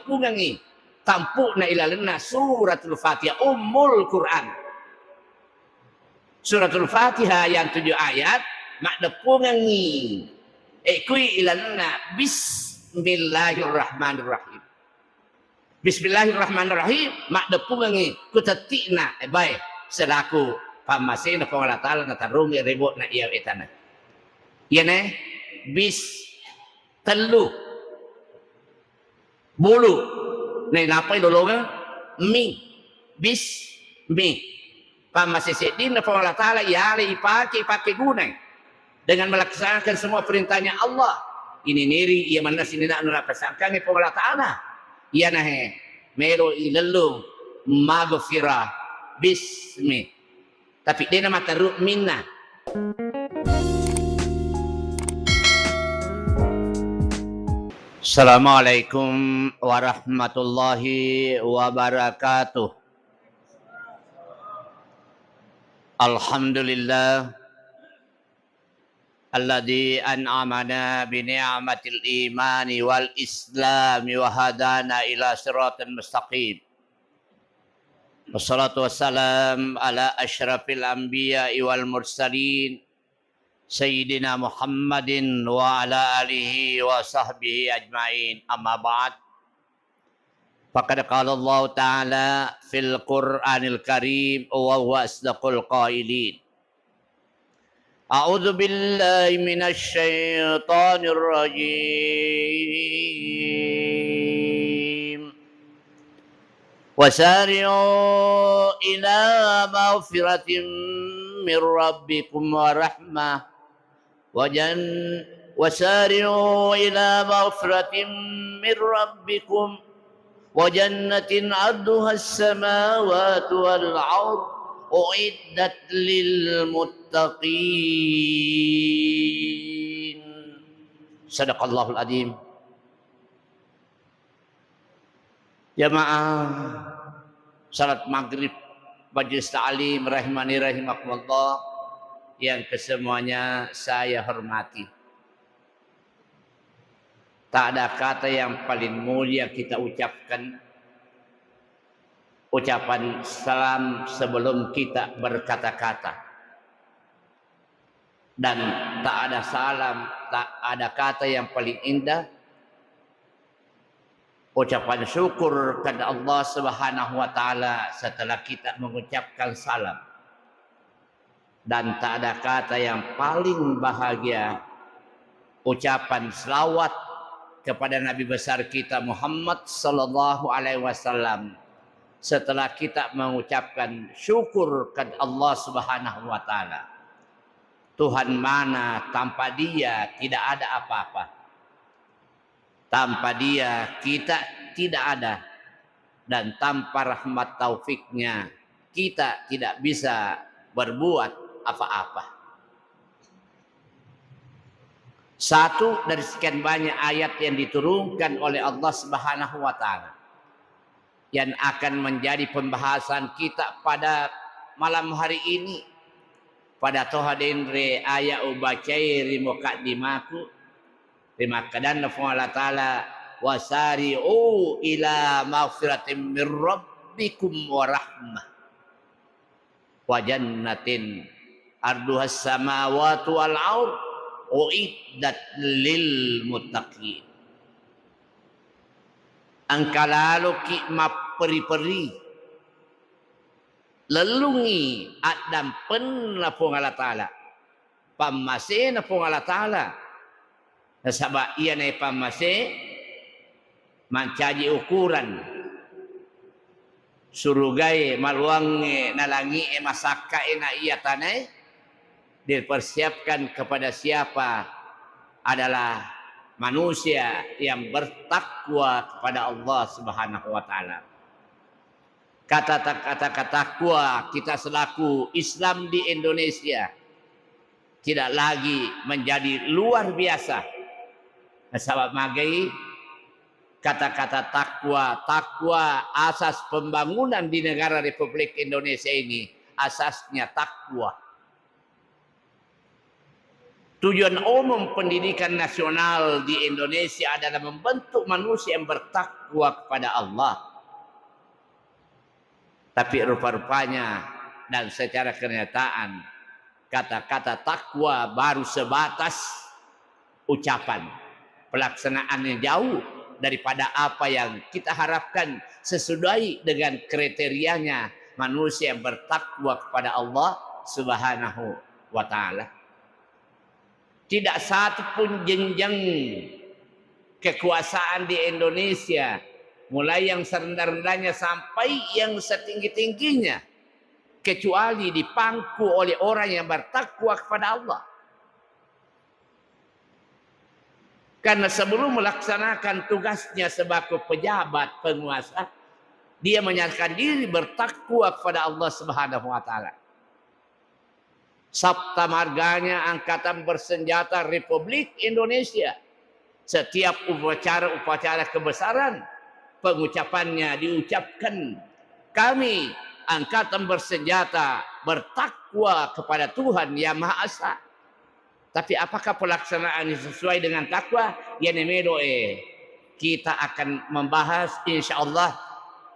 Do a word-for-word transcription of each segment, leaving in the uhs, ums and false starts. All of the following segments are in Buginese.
maddepungengngi tampu'na ilalenna Suratul Fatihah, Ummul Quran. Suratul Fatihah yang tujuh ayat maddepungengngi, eh, kui ilalenna Bismillahirrahmanirrahim. Bismillahirrahmanirrahim, maddepungengngi kutetti'na, eh, bae, selaku pammasena Puang Allah Ta'ala natarungi rebo'na iya etana. Iyana bis tellu bulu, nainapai lolongeng mi, bis mi. Pammase seddinna Puang Allah Ta'ala, iyalai ipake, ipake gunai dengan melaksanakan semua perintahnya Allah. Ininiri iya manna sininna narapasangkangngi Puang Allah Ta'ala. Iyanahe melo ilellung maghfirah bismi. Tapi dena mataru minna. Assalamualaikum warahmatullahi wabarakatuh. Alhamdulillah, alladzi an'amana bi ni'matil imani wal islami wa hadana ila siratal mustaqim. Wassalatu wassalam ala asyrafil anbiya'i wal mursalin, Sayyidina Muhammadin wa ala alihi wa sahbihi ajmain. Amma ba'd. Faqad qala Allahu ta'ala fil Qur'anil Karim wa huwa asdaqul qailin. A'udzu billahi minasy syaithanir rajim. Wasari'u ila maghfiratin mir rabbikum wa rahmah. Wajan-, wasari'u ila maghfiratin mir rabbikum wa jannatin arduhas samawati wal ard uiddat lil muttaqin. Sadaqallahul adzim. Jamaah salat maghrib, majelis ta'lim rahimani rahimakumullah yang kesemuanya saya hormati. Tak ada kata yang paling mulia kita ucapkan ucapan salam sebelum kita berkata-kata. Dan tak ada salam, tak ada kata yang paling indah ucapan syukur kepada Allah Subhanahu wa Ta'ala setelah kita mengucapkan salam. Dan tak ada kata yang paling bahagia ucapan selawat kepada Nabi besar kita Muhammad sallallahu alaihi wasallam setelah kita mengucapkan syukur kepada Allah Subhanahu wa Ta'ala. Tuhan mana tanpa Dia tidak ada apa-apa. Tanpa Dia kita tidak ada, dan tanpa rahmat taufiknya kita tidak bisa berbuat apa-apa. Satu dari sekian banyak ayat yang diturunkan oleh Allah Subhanahu wa Ta'ala yang akan menjadi pembahasan kita pada malam hari ini. Pada toha denre aya ubacai ri mukaddimaku, ri makkadanna Puang Allah Ta'ala, "Wasari'u ila maghfiratin mir rabbikum wa rahmah, wa jannatin arduhas samawati wal ard uiddat lil muttaqin." Engka laloki mapperi-peri, lellungngi addampenna Puang Allah Ta'ala, pammasena Puang Allah Ta'ala. Nasaba iyanae pammase mancaji ukuran surugae, maluangnge, na langi'e, masakkae, na iya tanae dipersiapkan kepada siapa adalah manusia yang bertakwa kepada Allah Subhanahu wa Ta'ala. Kata, kata, kata takwa kita selaku Islam di Indonesia tidak lagi menjadi luar biasa. Nasaba magai kata-kata takwa, takwa asas pembangunan di negara Republik Indonesia ini, asasnya takwa. Tujuan umum pendidikan nasional di Indonesia adalah membentuk manusia yang bertakwa kepada Allah. Tapi rupa-rupanya dan secara kenyataan, kata-kata takwa baru sebatas ucapan. Pelaksanaannya jauh daripada apa yang kita harapkan sesuai dengan kriterianya manusia yang bertakwa kepada Allah Subhanahu wa Ta'ala. Tidak satu pun jenjang kekuasaan di Indonesia, mulai yang serendah-rendahnya sampai yang setinggi-tingginya, kecuali dipangku oleh orang yang bertakwa kepada Allah. Karena sebelum melaksanakan tugasnya sebagai pejabat penguasa, dia menyatakan diri bertakwa kepada Allah Subhanahu wa Ta'ala. Sabta marganya Angkatan Bersenjata Republik Indonesia. Setiap upacara-upacara kebesaran, pengucapannya diucapkan, "Kami, Angkatan Bersenjata, bertakwa kepada Tuhan Yang Maha Esa." Tapi apakah pelaksanaan ini sesuai dengan takwa? Ya, nemedo, eh, kita akan membahas, insya Allah,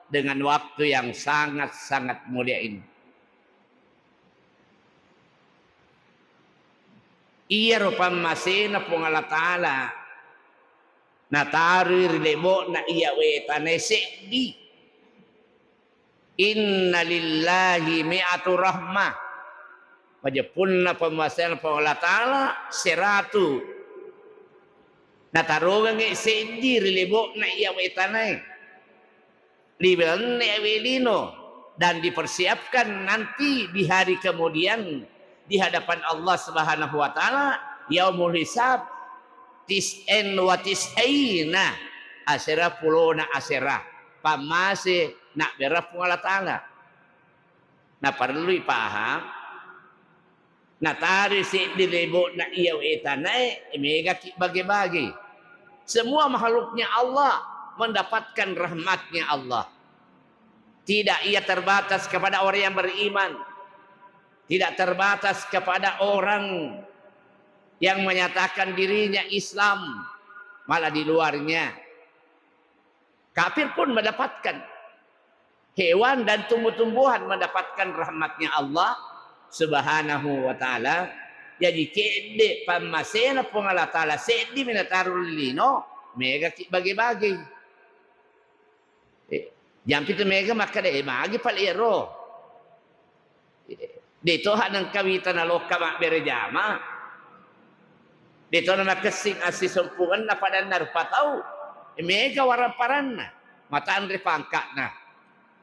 dengan waktu yang sangat-sangat mulia ini. Iyaro pammasena Puang Allah Ta'ala nataroi ri lebo'na iya wae tanae seddi. Inna lillahi mi'atu rahmah. Majeppunna pammasena Puang Allah Ta'ala seratu. Natarogengngi seddi ri lebo'na iya wae tanae. Riwelenne awe lino dan dipersiapkan nanti di hari kemudian di hadapan Allah Subhanahu wa Ta'ala, yaumul hisab, tis'en wa tis'aina asera, pulona asera pammase nabbera Puang Allah Ta'ala. Naparellui paham, natari seddi lebo'na iya wae tanae, megaki bage-bage. Semua makhluknya Allah mendapatkan rahmatnya Allah. Tidak ia terbatas kepada orang yang beriman. Tidak terbatas kepada orang yang menyatakan dirinya Islam, malah di luarnya. Kafir pun mendapatkan. Hewan dan tumbuh-tumbuhan mendapatkan rahmatnya Allah Subhanahu wa Ta'ala. Jadi, kedde pammasena Puang Allah Ta'ala, seddi minataro lino, megaki bage-bage. Eh, jampi tu mega makkeda, eh, magi pale ero. Eh, de to ha nengka wita nalokka mabbere jama. De to namakessing assisempungeng na padanna rupa tau. Eh, mega waramparanna. Matanre pangka'na.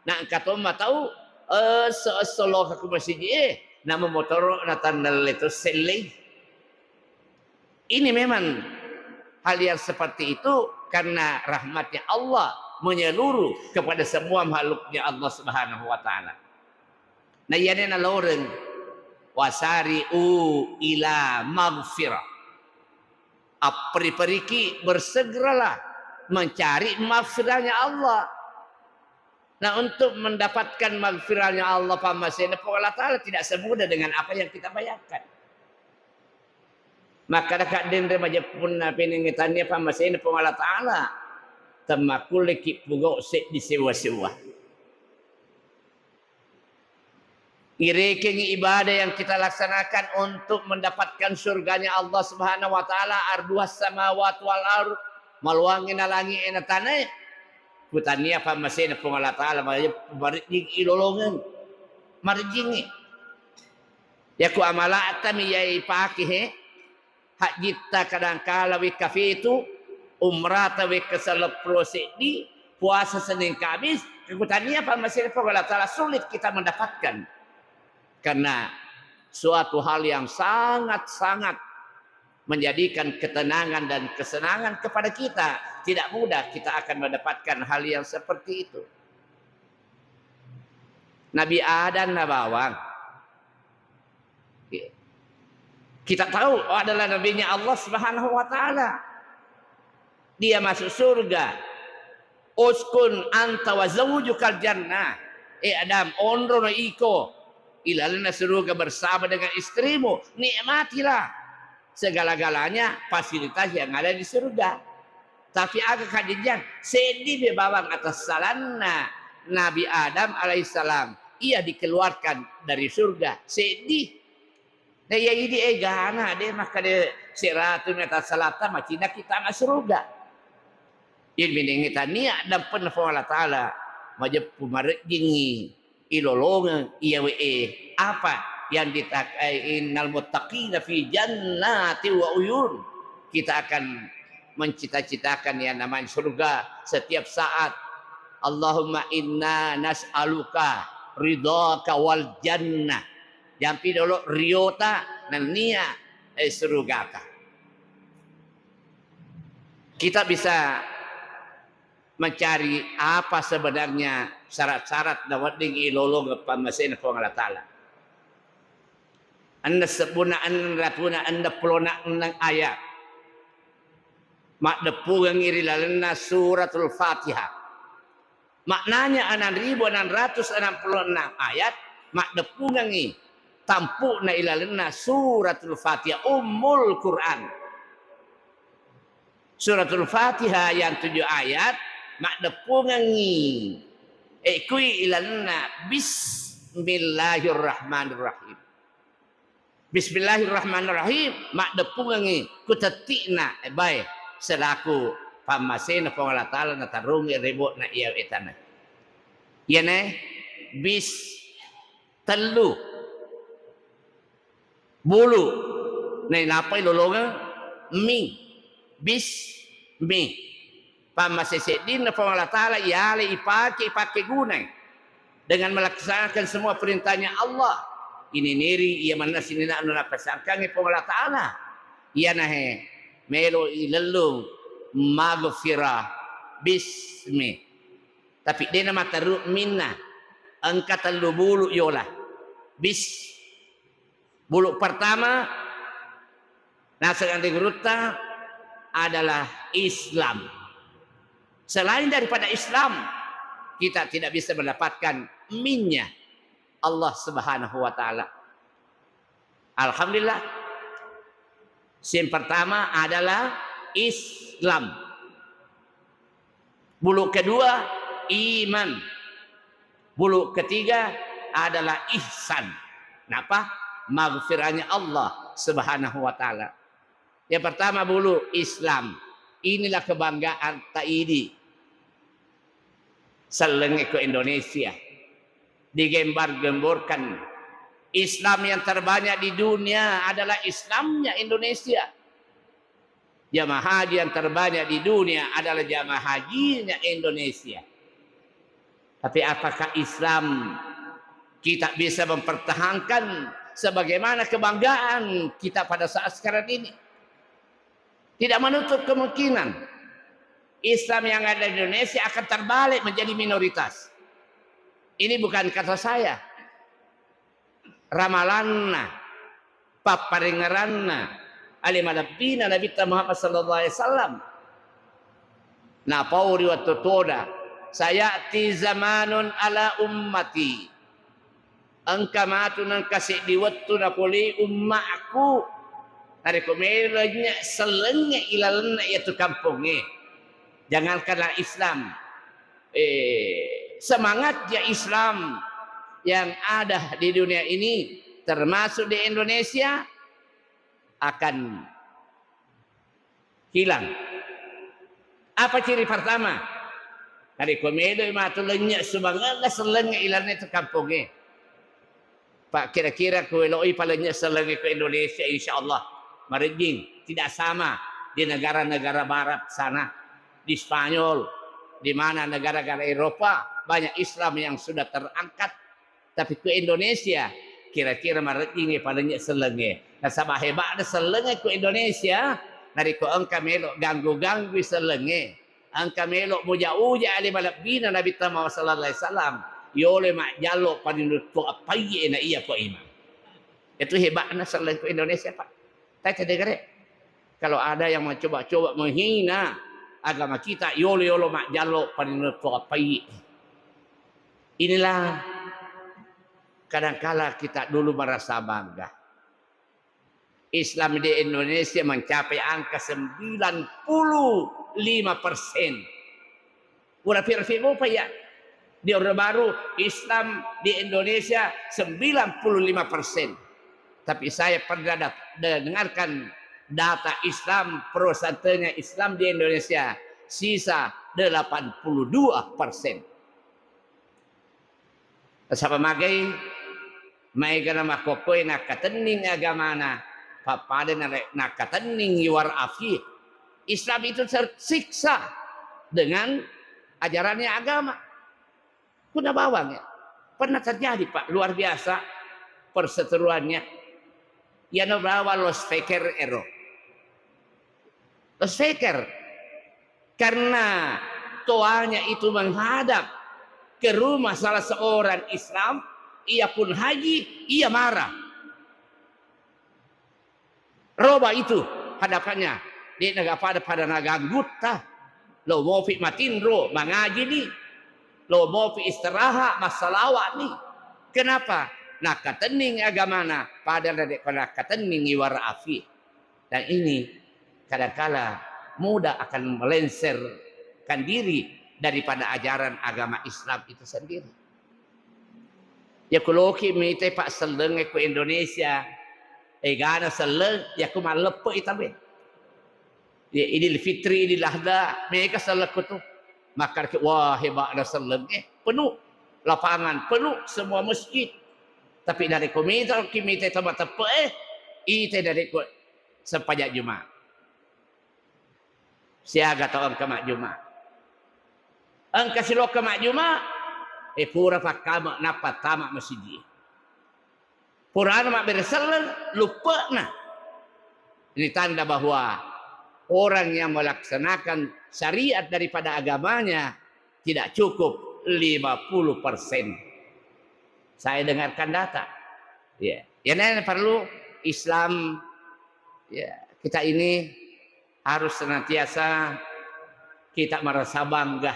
Na engka to matau, eh, esso-esso lokka ku masiji e, namamotoro natannelle to sellei. Ini memang hal yang seperti itu karena rahmatnya Allah menyeluruh kepada semua makhluknya Allah Subhanahu wa Ta'ala. Na iyana naloreng, "Wasari'u ila maghfirah." Apperi-periki, bersegeralah mencari maghfirahnya Allah. Nah, untuk mendapatkan maghfirahnya Allah, pammasena Puang Allah Ta'ala tidak semudah dengan apa yang kita bayangkan. Maka dekat denre majeppunna penengnge tania pammasena Puang Allah Ta'ala, temmakkulleki pugau seddi sewa-sewa. Irekengi ibadah yang kita laksanakan untuk mendapatkan surganya Allah Subhanahu wa Ta'ala, arduhas samawati wal ard, maluangngi na langi e na tanae. Kutania pammasena Puang Allah Ta'ala, mare-, marejjing ilolongeng. Marejjingi. Yaku amala'ta mi yai pake he, hajjitta kadangkala wekka fetu, umrata wekka selloppulo seddi, puasa Senin Kamis, kekutania pammasena Puang Allah Ta'ala, sulit kita mendapatkan. Karena suatu hal yang sangat-sangat menjadikan ketenangan dan kesenangan kepada kita. Tidak mudah kita akan mendapatkan hal yang seperti itu. Nabi Adam na bawang. Kita tahu adalah nabinya Allah Subhanahu wa Ta'ala. Dia masuk surga. "Uskun anta wa zaujukal jannah." Eh Adam, onrono iko ilalenna surga bersama dengan istrimu. Nikmatilah. segala-galanya fasilitas yang ada di surga. Tapi aga kajanjiang? Seddi bawang atassalanna Nabi Adam alaihissalam, ia dikeluarkan dari surga. Seddi. Na iya idi egana, de makkeda seratu mi atassalatta macinna kita ma surga. Iyaminingngi tania dampenna Puang Allah Ta'ala, majeppu marejjingngi ilolongeng iyawe e. Apa yang ditak-, eh, innal muttaqina fi jannati wa uyun. Kita akan mencita-citakan yang namanya surga setiap saat. Allahumma inna nas'aluka ridhaka wal jannah. Jampi dolo riota nennia, eh, surugata. Kita bisa mencari apa sebenarnya syarat-syarat nawedding ilolongeng pammasena Puang Allah Ta'ala. Enneng sebbuna, enneng ratuna, enneng pulona enneng ayat. Maddeppungengngi ri lalenna Suratul Fatihah. Maknanya, enam ribu enam ratus enam puluh enam ayat, maddeppungengngi tampu'na ilalenna Suratul Fatihah, Ummul Quran. Suratul Fatihah yang tujuh ayat, maddeppungengngi, eh, kui ilalenna Bismillahirrahmanirrahim. Bismillahirrahmanirrahim, maddeppungengngi kutetti'na, eh, bae, selaku pammasena Puang Allah Ta'ala natarungi rebo'na iya etana. Iyana bis tellu bulu, nainappa ilolongeng mi, bis mi. Pammase seddinna Puang Allah Ta'ala, iyalai ipake, ipake gunai dengan melaksanakan semua perintahnya Allah. Ininiri iya manna sininna anu napasangkangngi Puang Allah Ta'ala. Iyanahe melo ilellung maghfirah bismi. Tapi dena mataru minna. Engka tellu bulu yola. Bis Bulu pertama, naseng anre gurutta, adalah Islam. Selain daripada Islam, kita tidak bisa mendapatkan minnya Allah Subhanahu wa Ta'ala. Alhamdulillah. Yang pertama adalah Islam. Bulu kedua, iman. Bulu ketiga adalah ihsan. Napa? Maghfirahnya Allah Subhanahu wa Ta'ala. Yang pertama, bulu Islam. Inilah kebanggaan taidi. Sellengnge ko Indonesia. Digembar-gemborkan. Islam yang terbanyak di dunia adalah Islamnya Indonesia. Jamaah haji yang terbanyak di dunia adalah jamaah hajinya Indonesia. Tapi apakah Islam kita bisa mempertahankan sebagaimana kebanggaan kita pada saat sekarang ini? Tidak menutup kemungkinan Islam yang ada di Indonesia akan terbalik menjadi minoritas. Ini bukan kata saya. Ramalanna, papparengngeranna ale malebbina Nabitta Muhammad sallallahu alaihi wasallam. Napau ri wettu toda, "Sayati zamanun ala ummati." Engka matu nengka seddi wettu napolei ummaku. Narekko melo lenynye sellengnge ilalenna iyatu kampongnge. Jangankanlah Islam, eh, semangatnya Islam yang ada di dunia ini, termasuk di Indonesia, akan hilang. Apa ciri pertama? Narekko melo matu lenynye sumangenna sellengnge ilalenna itu kampongnge. Pak, kira-kira ku eloi palenynye sellengnge ke Indonesia, insya Allah marejjing. Tidak sama di negara-negara barat sana, di Spanyol, di mana negara-negara Eropa banyak Islam yang sudah terangkat. Tapi ku Indonesia, kira-kira marejjingngi palenynye sellengnge. Nasaba heba'na sellengnge ku Indonesia, narekko engka melo ganggu-ganggui sellengnge, engka melo muja-uja ale malebbina Nabitta Muhammad sallallahu alaihi wasallam, yolo majjallo parinuttu appaiye na iya ko imang. Itu heba'na selleng ku Indonesia, Pak. Tette degare. Kalau ada yang mencoba-coba menghina agama kita, yolo-yolo majjallo parinuttu appaiye. Inilah kadangkala kita dulu merasa bangga. Islam di Indonesia mencapai angka sembilan puluh lima persen. Urapi-rapi mopa iya. Di Orde Baru, Islam di Indonesia sembilan puluh lima persen. Tapi saya pernah dat-, dengarkan data Islam, persentenya Islam di Indonesia sisa delapan puluh dua persen. Nasaba magai, maega namakkokkoe nakkatenning agamana, pappada nare-, nakkatenning iwar afi. Islam itu tersiksa dengan ajarannya agama. Kuna bawang ya, pernah terjadi, Pak, luar biasa perseteruannya. Iyano bawang loudspeaker ero. Loudspeaker. Karena toanya itu menghadap ke rumah salah seorang Islam, ia pun haji, ia marah. Roba itu hadapannya, de'na gapada-pada nagaggutta. Lo mopi matinro, mangaji ni. Lo mopi istirahat, massalawa ni. Kenapa? Nakkatenning agamana, padahal de'ko nakkatenning iwara afi. Dan ini kadangkala mudah akan melengsarkan diri daripada ajaran agama Islam itu sendiri. Ya, ku loki mite, Pak, selleng ku Indonesia, egana selleng, ya ku malleppe itabe. Ya, Idul Fitri, Idul Adha, mega selleng ku tu. Maka, wah, hebatna selleng, eh, penuh lapangan, penuh semua masjid. Tapi dari komite, komite tempat tepe, eh, ite dari ko sempajang Jumat. Siaga tau engka majjuma. Engka silokka majjuma, eh, pura pakkama nappa tama masiji. Purana mabbere selleng, luppe'na. Ini tanda bahwa orang yang melaksanakan syariat daripada agamanya tidak cukup lima puluh persen. Saya dengarkan data. Ya, yang perlu Islam, ya, kita ini harus senantiasa kita merasa bangga.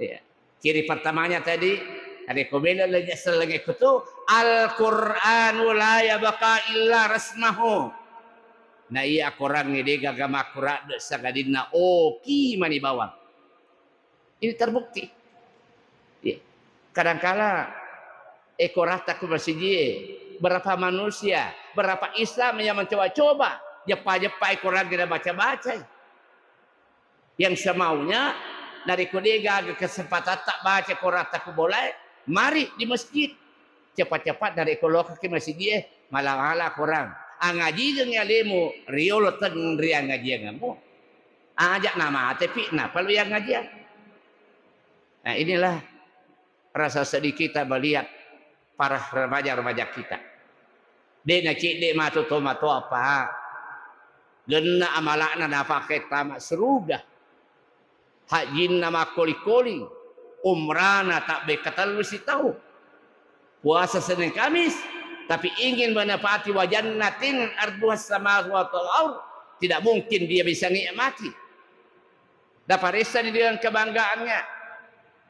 Ya. Ciri pertamanya tadi, ada komela lagi selenge kutu, Al-Qur'anu la yabqa illa rasmahu. Na iya Korangnge de gaga makkuradde sangadinna oki mani bawang. Ini terbukti. Ya. Kadangkala, eh, koratta ku masijie, berapa manusia, berapa Islam yang mencoba-coba, jeppa-jeppai Korangnge dan baca-bacai. Yang semaunya, narekko de gaga kesempatatta baca koratta ku bolae, mari di masjid. Cepat-cepat narekko lokaki masijie, mala-mala Korang. Angajigeng alemu, riolo teng riangajiangemmu. Aja namate pi napalui angajiang. Nah, inilah rasa sedih kita melihat para remaja-remaja kita. De nacedde matu tomatoa, Pak. Genna amala'na napake tama suruga. Hajjinna makkoli-koli, umrana tabbe katellu sitaung. Puasa Senin Kamis, tapi ingin menepati wa jannatin arduhas samawati wal ard, tidak mungkin dia bisa nikmati. Naparessani dengan kebanggaannya.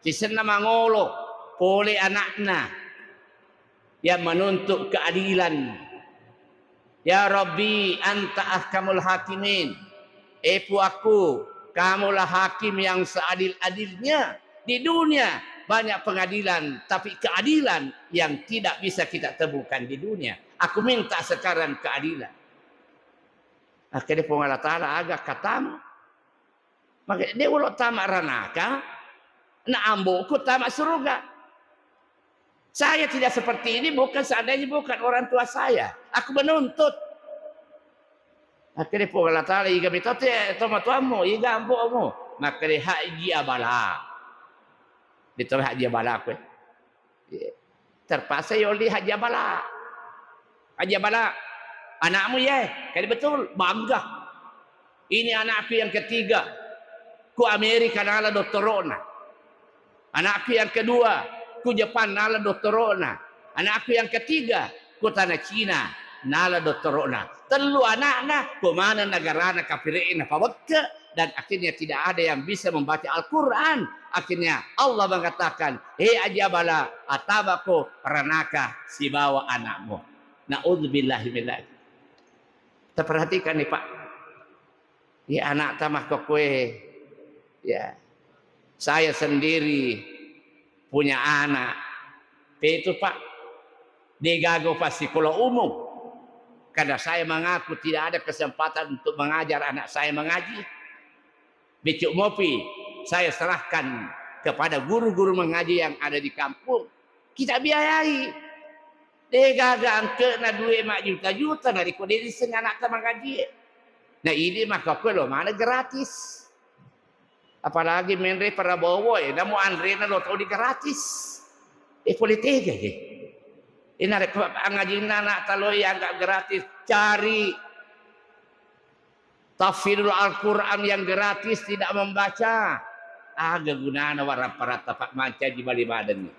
Sisenna mangolo pole anakna yang menuntut keadilan. Ya Rabbi, anta ahkamul hakimin. Eh Puakku, kamulah hakim yang seadil-adilnya. Di dunia banyak pengadilan, tapi keadilan yang tidak bisa kita temukan di dunia. Aku minta sekarang keadilan. Akhirnya Puang Allah Ta'ala aga katamu. Maka dia ulo tama ranaka, na amboku tama suruga. Saya tidak seperti ini bukan seandainya bukan orang tua saya. Aku menuntut. Akhirnya Puang Allah Ta'ala, iga mitote tomatuammu, iga ambo'mu. Maka dia haji abala. Dia tahu haji abala aku. Terpaksa yolli Haji Abala. Haji Abala, anakmu ya, kali betul, bangga. Ini anakku yang ketiga, ku Amerika nala dottoro'na. Anakku yang kedua, ku Jepang nala dottoro'na. Anakku yang ketiga, ku tanah Cina nala dottoro'na. Tellu anakna, ku mana negarana kapire'na pawekke, dan akhirnya tidak ada yang bisa membaca Al-Quran. Akhirnya Allah mengatakan, "Hei Aji Abala, atabako ranaka sibawa anakmu." Na'udzubillahi min dzalik. Taperhatikan nih, Pak. Ya, anakta makkokkoe, ya, saya sendiri punya anak pitu, Pak. Degaga passikola umum. Karena saya mengaku tidak ada kesempatan untuk mengajar anak saya mengaji. Beccu mopi saya serahkan kepada guru-guru mengaji yang ada di kampung. Kita biayai. Degaga engkena due majjuta-juta narekko de risseng anakta mangajie. Na idi makkokkoe lo maneng gratis. Apalagi menre Prabowo e, namo anrena lo toni gratis. E pole tega ke. E narekko angajinna anakta lo ianggap gratis, cari tahfidul Al-Quran yang gratis, tidak membaca. Aga gunana warapparata, Pak, mancaji bali badanni.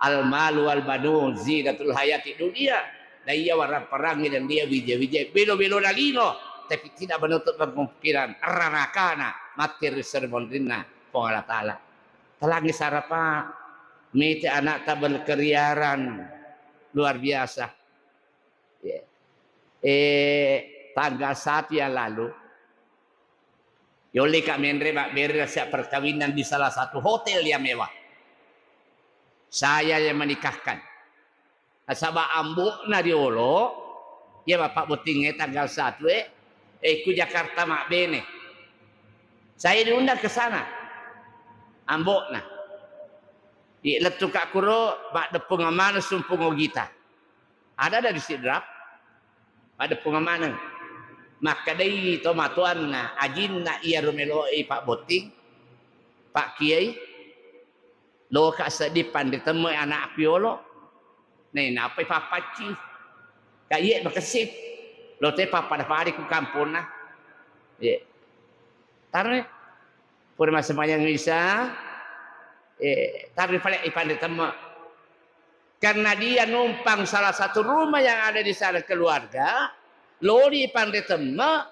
Al-malu wal banun zinatul hayati dunia. Na iya warapparangngi dan dia wija-wija. Belo-belo na lino, tapi tidak menutup kemungkinan ranakana mati ri sermonrinna Puang Allah Ta'ala. Talangi sarapa, mete anakta berkeliaran luar biasa. Ya. Eh, tanggal satu yang lalu, yollika menre mabbere rasa perkawinan di salah satu hotel yang mewah. Saya yang menikahkan. Nasaba ambo'na riolo, iya Bapak bottingnge tanggal satu e, eh, ku Jakarta mabbene. Saya diundang ke sana. Ambo'na. Lettuka kuro, maddeppungeng maneng sumpung ogita. Ada-ada di Sidrap, maddeppungeng maneng. Makkedai tomatoanna, ajinna iyaro melo'i pabbotting, Pak Kiai, loka seddi panre temme anakku yolo. Nainappai pappaccing. Ka iye makessing. Lo te pappada-pada ku kamponna. Iye. Taroi. Pura massembayang Isya, eh, taroi pale ipanre temme. Karena dia numpang salah satu rumah yang ada di sana keluarga, loni ipanre temme,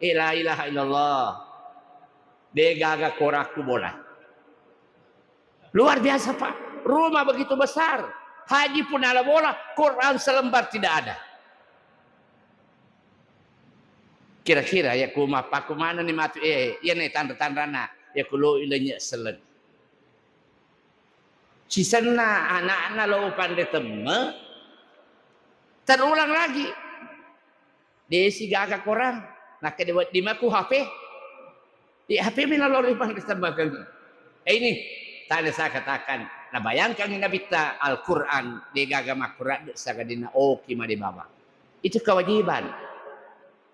eh, la ilaha illallah. Degaga korakku bola. Luar biasa, Pak. Rumah begitu besar. Haji pun ala bola, Quran selembar tidak ada. Kira-kira ya ku mappaku manenni matu, eh, iyana tanra-tanrana, ya ku lo ilenya seleng. Sisenna anakna lo panre temme, terulang lagi. Desi gaga korang, nakkeda wedding maku H P. Iya, H P mi nalori panre temme. Eh, ini tadi saya katakan, nabayangkan Nabitta Al-Quran, degaga makkuradde sagadinna oki made baba. Itu kewajiban.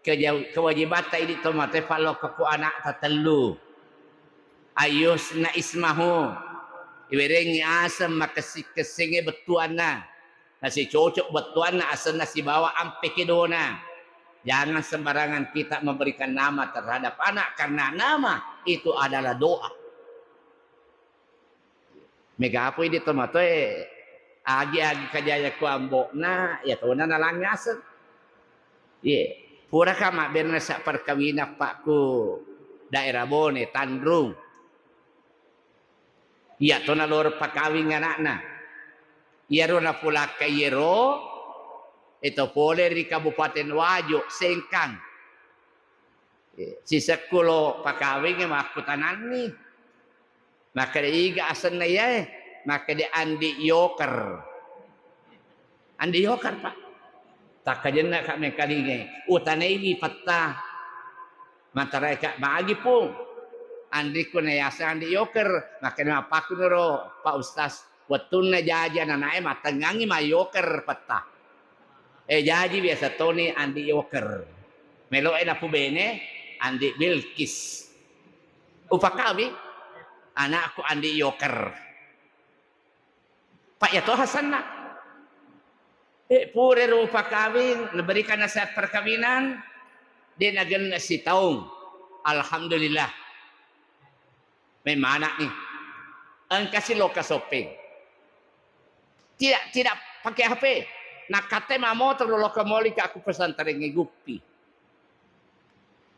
Keja-, kewajibatta idi tomatoe pallokko ku anakta tellu. Ayusna ismahu. Iwerengngi aseng makessing-kessingnge bettuanna. Nasicocok bettuanna asenna sibawa ampe kedona. Jangan sembarangan kita memberikan nama terhadap anak, karena nama itu adalah doa. Mega poi di tomatoe, agi-agi kajaya ku ambo'na, iya tona nalangngi aseng. Iye, puraka mabbere nasa perkawinan, Pak, ku daerah Bone, Tanrung. Iya tona loro pakawing anakna. Iyaro napulakka iyero, eto pole ri Kabupaten Wajo, Sengkang. Eh, sisekku lo pakawingnge makkutananni. Makkeda, "Iga asenna iyae?" Makkeda, "Andi Yoker." Andi Yoker, Pak. Takkajenna ka mengkalingai. Utanaiwi petta. Mantaraika, "Magi, Pung?" "Andikku na yaseng Andi Yoker." Makkeda, "Mappakuniro, Pak Ustaz." Wettunna jaji ananae mattengngangngi mayyoker petta. Eh, jaji biasa toni Andi Yoker. Meloe napubene Andi Bilkis. Upakawi anakku Andi Yoker. Pak, ya toha senna. Eh, purero upakawing, naberikan nasihat perkawinan, de nagenne sitaung. Alhamdulillah. Memang anak nih. Engkasi loka soppeng. Tidak, tidak pakai H P. Nakkatte ma motor lo loka moli ka aku pesantren Guppi.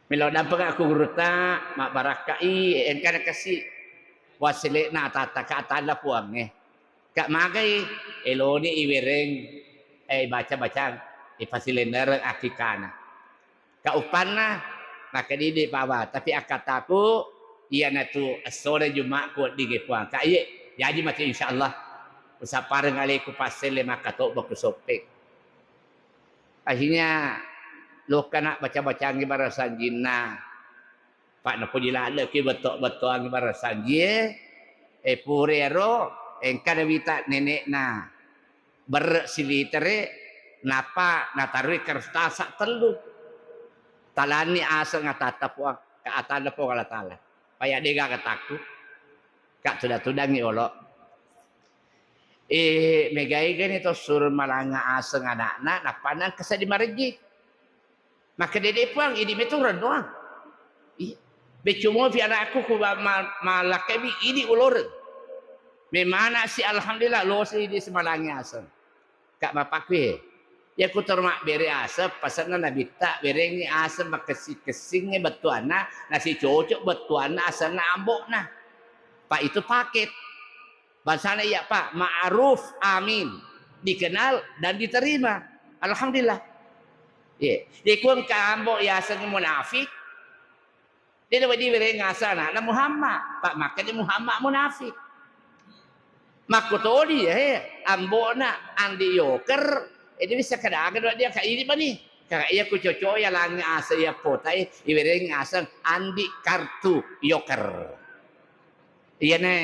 Melo dampeng aku gurutta, mabbarakkai, engkana kasi wasilena atata ka atalla puangnge. Ka magai, eloni iwereng, eh, baca-bacang, ipasilennereng akikana. Ka uppanna, makkedidi baba, tapi akkataku iyanatu essona Juma'ku weddingnge Puang. Ka iye, jaji matu insyaallah. Usappareng aleku passelle makkatobba ku Soppeng. Akhirnya lokkana baca-bacangngi barasanjinna. Pa napoji ladde'ki betto-bettoangngi barasanjie, e, pura ero engka nawita nene'na berre' silitere, nappa nataroi kertasa tellu. Talanni aseng atatta Puang, ka atanna Puang Allah Taala. Paya degaga takku. Ka tudang-tudangngi olo. E, megaigani to suro malanga aseng ana'na, nappa nangka seddi marejji. Makkedede Puang, idi metu rennuang. Iya. Beccu mofi anakku ku ba-, ma-, malakkebi idi uloreng. Memana si alhamdulillah losi idi simalangi aseng. Ka mapakkue. Iya ku toro mabbere aseng, pasenna nabitta berengngi aseng makessing-kessingnge bettuanna, nasi cocok bettuanna asenna ambo'na. Pa itu paket. Bangsana iya, Pak, ma'ruf, amin. Dikenal dan diterima. Alhamdulillah. Ye. Jadi ku engka ambo yaseng munafik. Dia dapat dibereng asana, na Muhammad. Pak, makanya Muhammad munafik. Makkutodi, eh, ambona andi yoker, eh, dia bisa kedaga dua dia ka ini bani. Ka iya ku coco ya langi asa ya potai, ibereng asang andi kartu yoker. Iyane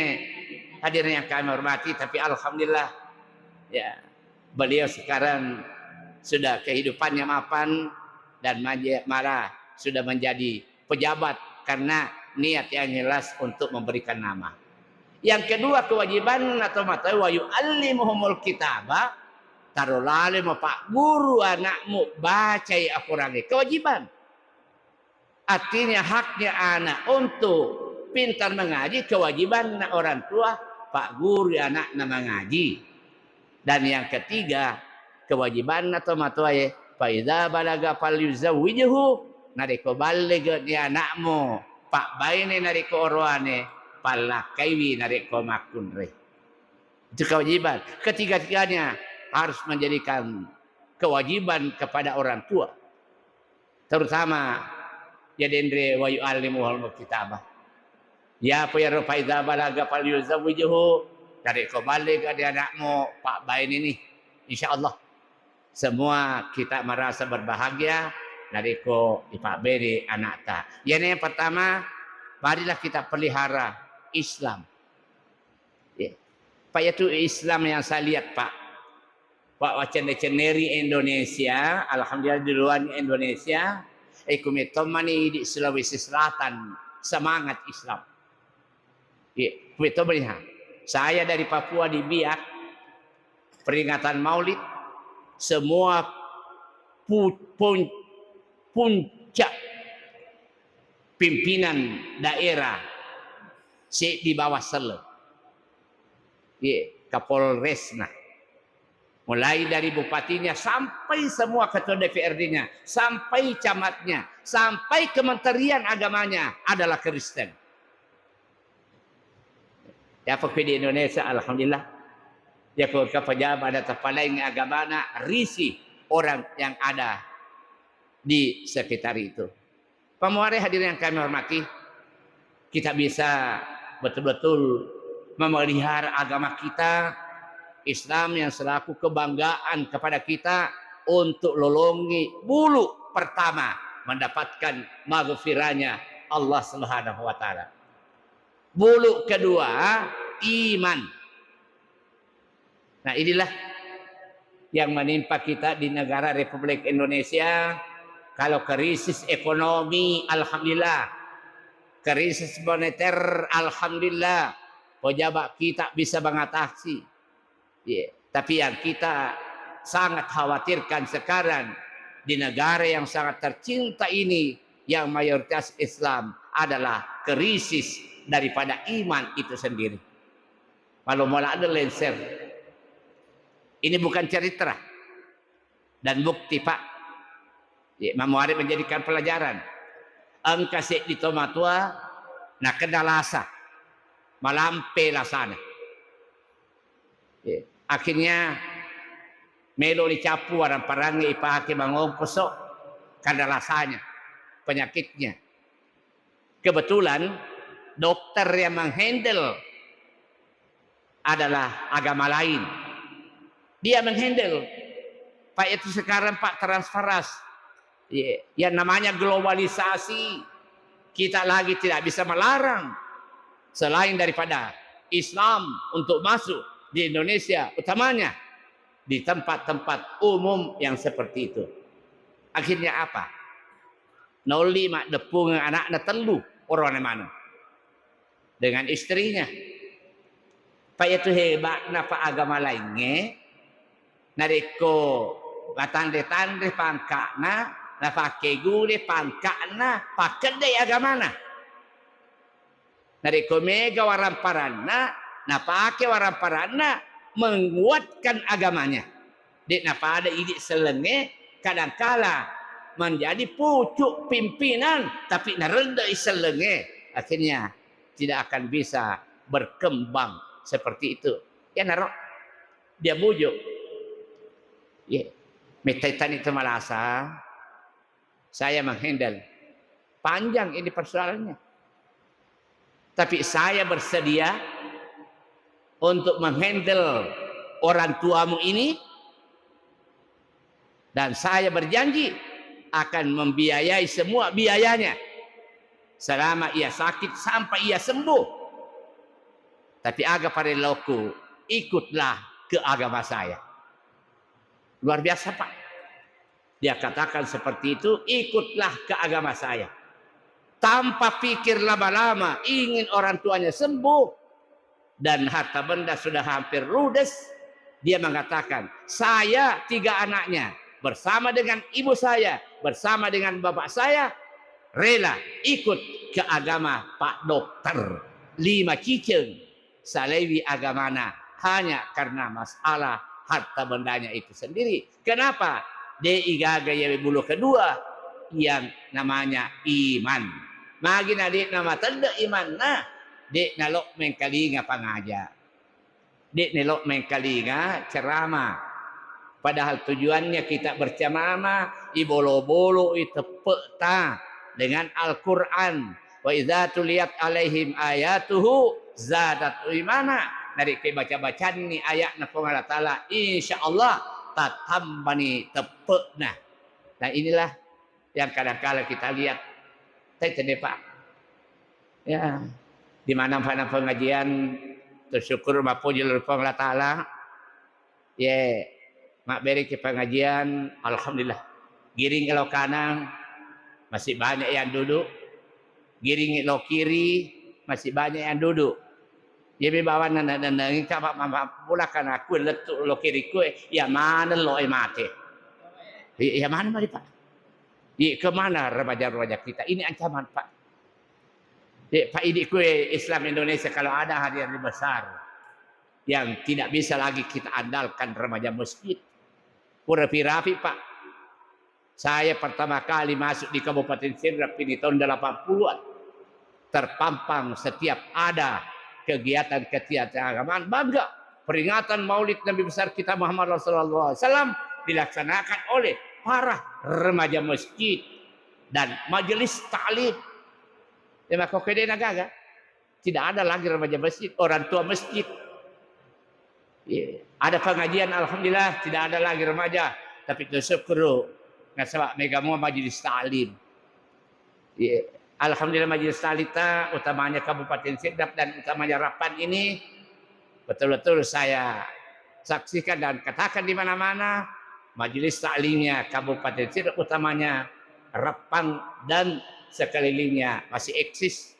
hadirin yang kami hormati, tapi alhamdulillah, ya, beliau sekarang sudah kehidupannya mapan dan manja-, malah sudah menjadi pejabat karena niat yang ikhlas untuk memberikan nama. Yang kedua, kewajiban atau mata wa yu'allimuhumul kitaba, taro lale mapagguru anakmu bacai akorangnge. Kewajiban. Artinya haknya anak untuk pintar mengaji, kewajiban orang tua pagguru anakna mengaji. Dan yang ketiga, kewajibanna to matoae, fa idza balaga falyuzawwijhu, narekko ballegeni anakmu, pabbaine narekko oroane, pallakkaiwi narekko makkunrai. Itu kewajiban. Ketiga-tiganya harus menjadikan kewajiban kepada orang tua. Terutama ya denre wa yu'allimuhul kitabah. Ya apa ya fa idza balaga falyuzawwijhu, narekko ballega di anakmu, pabbaine ni. Insya Allah semua kita merasa berbahagia narekko ipabbaine anakta. Yang pertama, marilah kita pelihara Islam. Ya. Pak, itu Islam yang saya lihat, Pak. Pak, wacenne-cenneri Indonesia, alhamdulillah di luar Indonesia, eh, kumettommani di Sulawesi Selatan, semangat Islam. Ya, kumettommani, ha. Saya dari Papua di Biak, peringatan Maulid, semua pu-, pun-, puncak pimpinan daerah seddi bawah selleng. Ye, Kapolresna. Mulai dari bupatinya sampai semua ketua D P R D-nya, sampai camatnya, sampai kementerian agamanya adalah Kristen. Ya, apa di Indonesia, alhamdulillah. Ya, ko engka pejabat ada tapalaing agamana, risi orang yang ada di sekitar itu. Pamuare hadirin yang kami hormati, kita bisa betul-betul memelihara agama kita, Islam yang selaku kebanggaan kepada kita untuk lolongi bulu pertama mendapatkan maghfirahnya Allah Subhanahu wa Ta'ala. Bulu kedua, iman. Nah, inilah yang menimpa kita di negara Republik Indonesia. Kalau krisis ekonomi, alhamdulillah. Krisis moneter, alhamdulillah. Pejabat kita bisa mengatasi. Iya. Tapi yang kita sangat khawatirkan sekarang di negara yang sangat tercinta ini, yang mayoritas Islam, adalah krisis daripada iman itu sendiri. Malu mola ada lengser. Ini bukan cerita dan bukti, Pak. Ya, mamuare menjadikan pelajaran. Engka seddi tomatua nakena lasa, malampe lasana. Ya, akhirnya melo dicappu waramparangnge ipake mangongkoso kada lasanya. penyakitnya. Kebetulan dokter yang menghandle adalah agama lain. Dia menghandle. Pak, itu sekarang, Pak, transparan. Iya, yang namanya globalisasi, kita lagi tidak bisa melarang selain daripada Islam untuk masuk di Indonesia, utamanya di tempat-tempat umum yang seperti itu. Akhirnya apa? Naolli maddeppungeng anakna tellu, orone maneng dengan istrinya. Pak, itu hebatna, Pak, agama laingnge, narekko matanre-tanre pangka'na, napakkegune pangka'na, pakkeddai agamana. Narekko mega waramparanna, napake waramparanna menguatkan agamanya. De'na pada idi sellengnge, kadangkala menjadi pucuk pimpinan, tapi narende'i sellengnge, akhirnya tidak akan bisa berkembang seperti itu. Iyanaro dia bujuk. Iya. Mettai tani itu malasa, saya menghandle. Panjang ini persoalannya. Tapi saya bersedia untuk menghandle orang tuamu ini, dan saya berjanji akan membiayai semua biayanya selama ia sakit sampai ia sembuh. Tapi aga parelloku, ikutlah ke agama saya. Luar biasa, Pak. Dia katakan seperti itu, "Ikutlah ke agama saya." Tanpa pikir lama-lama, ingin orang tuanya sembuh, dan harta benda sudah hampir ludes, dia mengatakan, "Saya tiga anaknya, bersama dengan ibu saya, bersama dengan bapak saya, rela ikut ke agama Pak Dokter." Lima ciceng salaiwi agamana hanya karena masalah harta bendanya itu sendiri. Kenapa? De' igaga iyawe bulu kedua yang namanya iman. Magi na de' namatedde imanna, de' nalo mengkalinga pangaja. De' nelo mengkalinga ceramah. Padahal tujuannya kita berceramah, ibolo-boloi teppe'ta dengan Al-Quran. "Wa idza tuliyat alaihim ayatuhu zadatuhum imana." Narekko baca-bacanni ayatna Puang Allah Ta'ala, insya Allah tatambani teppe'na. Nah, inilah yang kadangkala kita lihat. Tette, Pak. Ya, di mana-mana pengajian, tersyukur, mappuji lao ri Puang Allah Ta'ala. Ye, mabbereki pengajian, alhamdulillah. Giring lao kanang, masih banyak yang duduk. Giring lao kiri, masih banyak yang duduk. Ye, mi bawanna na-, na-, na-, engka ma-, ma-, ma-, pulakkan aku lettu lao kiriku, eh, ya mana lo, eh, mate. Ya, ya mana mari, Pak? Ye, kemana remaja-remaja kita? Ini ancaman, Pak. Ye, Pak, idi kue Islam Indonesia kalau ada hari-hari besar yang tidak bisa lagi kita andalkan remaja masjid. Pura pirapi, Pak. Saya pertama kali masuk di Kabupaten Sidrap ini tahun delapan puluhan. Terpampang setiap ada kegiatan-kegiatan keagamaan, bangga. Peringatan Maulid Nabi besar kita Muhammad sallallahu alaihi wasallam dilaksanakan oleh para remaja masjid dan majelis taklim. Ya, maka kede na gaga. Tidak ada lagi remaja masjid, orang tua masjid. Iya. Ada pengajian, alhamdulillah, tidak ada lagi remaja. Tapi tersyukur, nasaba mega mua majelis taklim. Iya. Alhamdulillah, majelis taklim ta, utamanya Kabupaten Sidrap dan utamanya Rappang ini, betul-betul saya saksikan dan katakan di mana-mana, majelis taklimnya Kabupaten Sidrap, utamanya Rappang dan sekelilingnya masih eksis.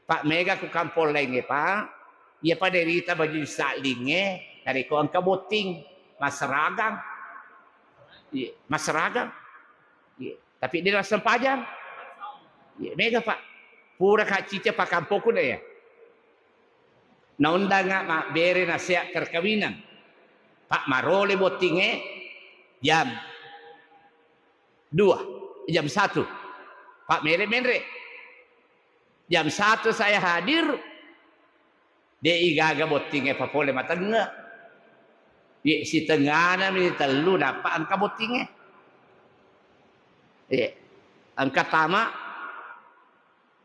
Pak, mega ku kampong laingnge, Pak, iya pada rita majelis taklimnge, narekko engka botting, masseragang. Iya, masseragang. Iya, tapi de' nassempajang. Iya, mega, Pak. Pura ka cica pakampokku na ya. Naundanga mabbere nasihat perkawinan. Pak, marole bottingnge jam dua, jam satu. Pak, mere-, menre. Jam satu saya hadir, de' igaga bottingnge papole matenne. Ye, sitengana mi tellu nappa engka bottingnge. Ye, engka tama,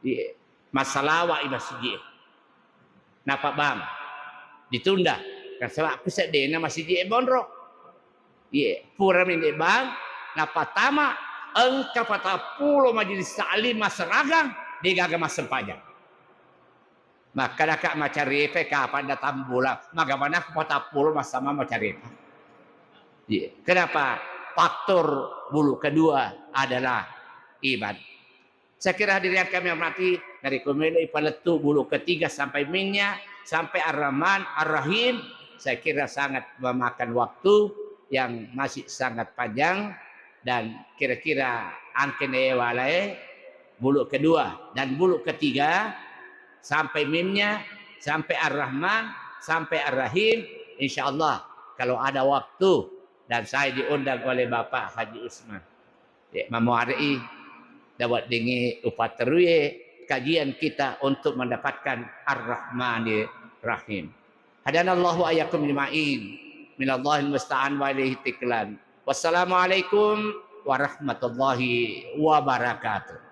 Iya. Massalawa i masiji e. Napa bang ditunda? Nasaba ku seddena masiji e monro. Iya, pura mende bang napatama engka patappulo majelis taklim masseragang, degaga massempajang. Makkedaka macarepa kapang datang bulan, magamana patappulo massama macarepa. Iya. Kenapa? Faktor bulu kedua adalah iman. Saya kira hadirin yang kami hormati, dari kumelo ipalettu bulu ketiga sampai minnya, sampai Ar-Rahman, Ar-Rahim, saya kira sangat memakan waktu yang masih sangat panjang, dan kira-kira angkene walae bulu kedua dan bulu ketiga sampai mimnya, sampai Ar-Rahman, sampai Ar-Rahim, insya Allah kalau ada waktu dan saya diundang oleh Bapak Haji Usman. Ya, mamuare'i dawa dengi upaterui kajian kita untuk mendapatkan Ar-Rahmanir Rahim. Hadanallahu ayyakum jima'in. Minallahil musta'an wa ilaihi tiklan. Wassalamualaikum warahmatullahi wabarakatuh.